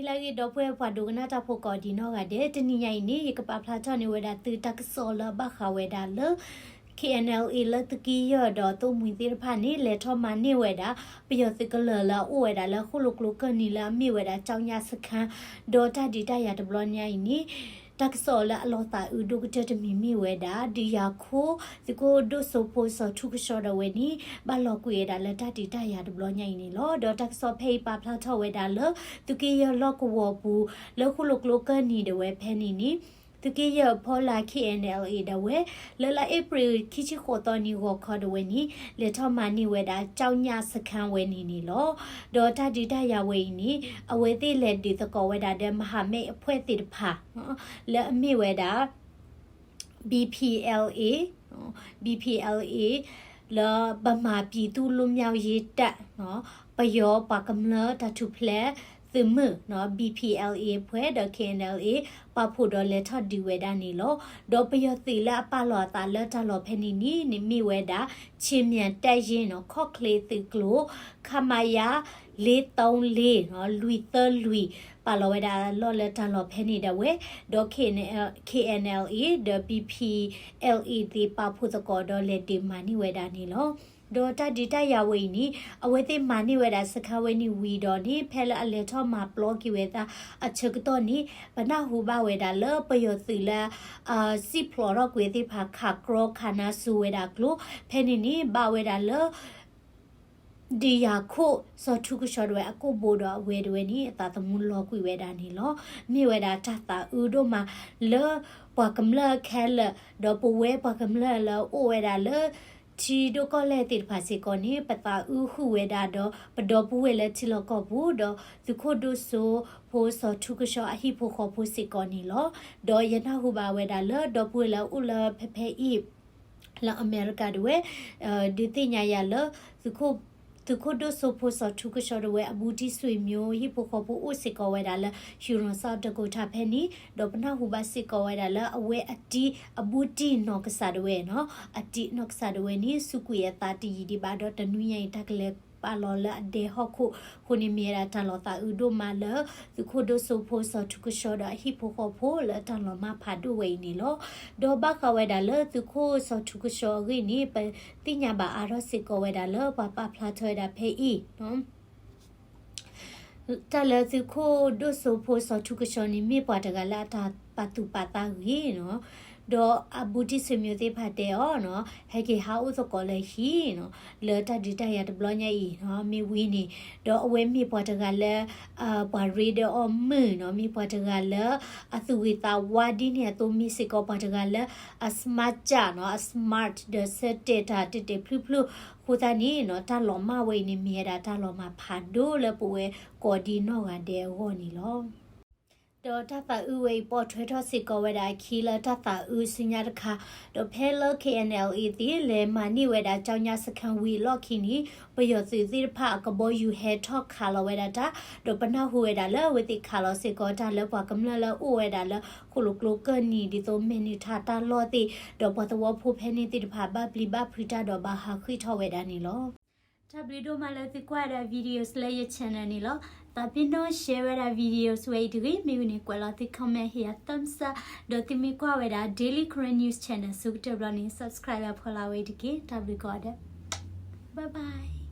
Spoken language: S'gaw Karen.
လၢအဂ့ၢ် ဒီပုၢ်ဝဲၢ်ပှၤဒိကနၣ်တၢ်ဖိကိးဒံးနီၢ်ဂၤဒဲး, တနံၤညါအံၤန့ၣ် ယကပာ်ဖျါထီၣ်န့ၢ်ဝဲဒၣ်သုတၢ်ကစီၣ်လၢအဘၣ်ဃးဝဲဒၣ်လၢ K N L A လၢသုးက့ယဲၢ်ဒီးသိၣ်မှံၤသ့ၣ်တဖၣ်န့ၣ် လဲၤထီၣ်မၤန့ၢ်ဝဲဒၣ် ပယီၤသုးကလၢၤလၢအအိၣ်ဝဲဒၣ်လၢဃိၣ်လိာ်ကျိကၢၢ်နံၤလၢအမ့ၢ်ဝဲဒၣ် ကၠီညၣ်စခန်း, ဒီးတၢ်ဒုးတၢ်ယၤတဘျီညါအံၤန့ၣ် တၢ်ကစီၣ်လၢအလီၤသးအုးဒိၣ်ကတၢၢ်တမံၤမ့ၢ်ဝဲဒၣ် ဒုးယၤခိၣ် သုးခိၣ်ဒိၣ်စိဖိစီၤထူကဆှီဒီးဝဲန့ၣ် ဘၣ်လီၤကွံာ်ဝဲဒၣ်လၢတၢ်ဒုးတၢ်ယၤတဘျီညါအံၤန့ၣ်လီၤ. ဒီးတၢ်ကစီၣ်ဖဲအံၤပာ်ဖျါထီၣ်ဝဲဒၣ်လၢ သုးက့ယဲၢ်လီၢ်ကဝီၤပူၤ လၢဃိၣ်လိာ်ကျိကၢၢ်နံၤဒီးဝဲဖဲန့ၣ်န့ၣ် သုးက့ယဲၢ်အဖီလာ် K N L A ဒီးဝဲ လၢလါအ့ဖြ့ၣ်ခံဆံဃိးသီနံၤဂီၤခီဒီးဝဲန့ၣ် လဲၤထီၣ်မၤန့ၢ်ဝဲဒၣ် ကၠီညၣ်စခန်းဝဲန့ၣ်န့ၣ်လီၤ. ဒီးတၢ်ဒုးတၢ်ယၤဝဲအံၤန့ၣ် အဝဲသ့ၣ်လဲၤဒုးသကိးဝဲဒၣ်ဒီး မဟာမိတ်အဖွဲ့သ့ၣ်တဖၣ် လၢအမ့ၢ်ဝဲဒၣ် B P L A, B P L A လၢ ဗမာပြည်သူ့လွတ်မြောက်ရေးတပ် ပယီၤပှၤကမျၢၢ်တၢ်ထူၣ်ဖျဲးသုးမုၢ် B P L A အဖွဲ့ဒီး K N L A ပာ်ဖှိၣ်ဒီးလဲၤထီၣ်ဒုးဝဲဒၣ်န့ၣ်လီၤ. ဒီးပယီၤသုးလၢအပာ်လီၤအသးလၢတၢ်လီၢ်ဖဲန့ၣ်န့ၣ် န့ၣ်မ့ၢ်ဝဲဒၣ် ခြေမြန်တပ်ရင်းနီၤ ခီၣ်ချ့သုးကျိၤ ခမရ လေးသုံးလေး လွံၢ်သၢလွံၢ် ပာ်လီၤဝဲဒၣ်အလီၢ်လၢတၢ်လီၢ်ဖဲန့ၣ်ဒၣ်ဝဲ, ဒီး K N L, K N L A ဒီး B P L A သ့ၣ်ပာ်ဖှိၣ်သကိးဒီးလဲၤဒုးမၤန့ၢ်ဝဲဒၣ်န့ၣ်လီၤ. ဒီးတၢ်ဒုးတၢ်ယၤဝဲအံၤန့ၣ် အဝဲသ့ၣ်မၤန့ၢ်ဝဲဒၣ်စခန်းဝဲန့ၣ်ဝံၤဒီးန့ၣ် ဖဲလၢအလဲၤထီၣ်မၤပျီက့ၤဝဲဒၣ်အဆၢကတီၢ်န့ၣ် ပနၢ်ဟူဘၣ်ဝဲဒၣ်လၢပယီၤသုးလၢ စံၣ်ဖျိးထီၣ်ကွံာ်သ့ၣ်တဖၣ်ခးကြီခးနါစိၤဝဲဒၣ်ကျိၤ ဖဲန့ၣ်န့ၣ် ဘၣ်ဝဲဒၣ်လၢ ဒုးယၤခိၣ်စီၤထူကဆှီဒၣ်ဝဲအကိာ်ဘိဒီးအဝဲဒၣ်ဝဲန့ၣ် အသးသမူလီၤကွံာ်ဝဲဒၣ်န့ၣ်လီၤ. မ့ၢ်ဝဲဒၣ်တၢ်သးအုးဒိၣ်မးလၢ ပှၤကမျၢၢ်ခဲလၢာ် ဒီးပဝဲပှၤကမျၢၢ်လၢအအိၣ်ဝဲဒၣ်လၢ ထံဒိၣ်ကီၢ်လဲၢ်သ့ၣ်တဖၣ်စ့ၢ်ကီးန့ၣ် ပသးအုးဃုာ်ဝဲဒၣ်ဒီး ပဒီပုၢ်ဝဲၢ်လၢထံလီၢ်ကီၢ်ပူၤ ဒီးသုးခိၣ်ဒိၣ်စိဖိစီၤထူကဆှီအဟံၣ်ဖိဃီဖိစ့ၢ်ကီးန့ၣ်လီၤ. ဒီးယနၢ်ဟူဘၣ်ဝဲဒၣ်လၢ ဒီပုၢ်ဝဲၢ်လၢအအိၣ်လၢဖဲဖဲအံၤ လၢအမဲရကၤဒၣ်ဝဲ ဒုးသ့ၣ်ညါယၤလၢ သုးခိၣ်ဒိၣ်စိဖိစီၤထူကဆှီဒၣ်ဝဲ အဘူးတံၢ်ဆွေမျိုး ဟံၣ်ဖိဃီဖိအိၣ်စ့ၢ်ကီးဝဲဒၣ်လၢ ယူၢ်ရီၣ် South Dakota ဖဲန့ၣ် ဒီးပနၢ်ဟူဘၣ်စ့ၢ်ကီးဝဲဒၣ်လၢ အဝဲအတံၢ်အဘူးတံၢ်နီၢ်ကစၢ်ဒၣ်ဝဲနီၤ အတံၢ်နီၢ်ကစၢ်ဒၣ်ဝဲန့ၣ် စူးကွံာ်အသးတယံာ်ဒံးဘၣ်ဒီး တနွံညါအံၤ တၢ်ကလဲၤပာ်လီၤလၢအဒဲဟီၣ်ခိၣ်အဃိန့ၣ် မ့ၢ်ဝဲဒၣ်တၢ်လီၤသးအုးဒိၣ်မးလၢ သုးခိၣ်ဒိၣ်စိဖိစီၤထူကဆှီဒီးအဟံၣ်ဖိဃီဖိလၢတၢ်လီၤမၢ်ဖးဒိၣ်ဝဲအံၤန့ၣ်လီၤ. ဒီးဘၣ်ဃးဝဲဒၣ်လၢသုးခိၣ်စီၤထူကဆှီအဂ့ၢ်န့ၣ် ပသ့ၣ်ညါဘၣ်အါထီၣ်စ့ၢ်ကီးဝဲဒၣ်လၢပှၤပာ်ဖျါထီၣ်ဝဲဒၣ်ဖဲအံၤ တၢ်လၢသုးခိၣ်ဒိၣ်စိဖိစီၤထူကဆှီန့ၣ် မ့ၢ်ပှၤတဂၤလၢအတၢ်ပာ်သူၣ်ပာ်သးဂ့ၤနီၤ, ဒီးအဘူးတံၢ်ဆွေမျိုးသ့ၣ်တဖၣ်တဲအီၤနီၤ ဟဲက့ၤဟးအိၣ်သကိးလၢဟံၣ်နီၤ, လၢတၢ်ဒုးတၢ်ယၤတဘျီညါအံၤနီၤ မ့ၢ်ဝံၤန့ၣ်, ဒီးအဝဲမ့ၢ်ပှၤတဂၤလၢ ပှၤရ့ဒီးအီၣ်မုာ်နီၤ, မ့ၢ်ပှၤတဂၤလၢ အသူၣ်ဂ့ၤသးဝါဒ်န့ၣ်အသိး မ့ၢ်စ့ၢ်ကီးပှၤတဂၤလၢ အ smart နီၤ, အ smart ဒီးဆၢတဲာ်တၢ်တဲာ်တဲာ်ဖျုဖျု အဃိသတးန့ၣ်နီၤ တၢ်လီၤမၢ်ဝဲအံၤန့ၣ် မ့ၢ်ဝဲဒၣ်တၢ်လီၤမၢ်ဖးဒိၣ်လၢပဝဲကိးဒံနီၢ်ဂၤဒဲးအဂီၢ်န့ၣ်လီၤ. ဒီးတၢ်သးအုးဝဲအံၤ ပိာ်ထွဲထီၣ်စ့ၢ်ကီးဝဲဒၣ်အခံလၢတၢ်သးအုးဆူညါတခါ, ဒီးဖဲလၢ K N L A သ့ၣ်လဲၤမၤန့ၢ်ဝဲဒၣ် ကၠီညါစခန်းဝံၤအလီၢ်ခံန့ၣ် ပယီၤသုးသ့ၣ်တဖၣ်အကဘီယူၤဟဲထီၣ်ခးလီၤဝဲဒၣ်တၢ်, ဒီးပနၢ်ဟူဝဲဒၣ်လၢအဝဲသ့ၣ်ခးလီၤစ့ၢ်ကီးတၢ်လၢပှၤကမျၢၢ်လၢအအိၣ်ဝဲဒၣ်လၢ ဃိၣ်လိာ်ကျိကၢၢ်နံၤ ဒ်သိးမဲာ်နုာ်ထးတၢ်လီၢ်သ့ၣ်, ဒီးပှၤသဝီဖိဖဲန့ၣ်သ့ၣ်တဖၣ် ဘၣ်ပျံၤဘၣ်ဖုးတၢ်ဒီးဘၣ်ဟးဃ့ၢ်ထီၣ်ဝဲဒၣ်န့ၣ်လီၤ. တၢ်ဘျုးဒိၣ်မးလၢသုကွၢ်ဝဲဒၣ် videos လၢယ channel န့ၣ်လီၤ. သးပ့ၤနီၣ် share ဝဲဒၣ် videos ဝဲအံၤတဂ့ၤ, မ့ၢ်ဝံၤန့ၣ် ကွဲးလီၤသု comment ဟ့ၣ်ယၤ thumbs up, ဒီးသုမ့ၢ်ကွၢ်ဝဲဒၣ် Daily Karen News Channel ဆူကတၢၢ်ဘျီန့ၣ် subscribe လၢဖီလာ်ဝဲအံၤတက့ၢ်. တၢ်ဘျုးကိးဂၤဒဲး, bye bye.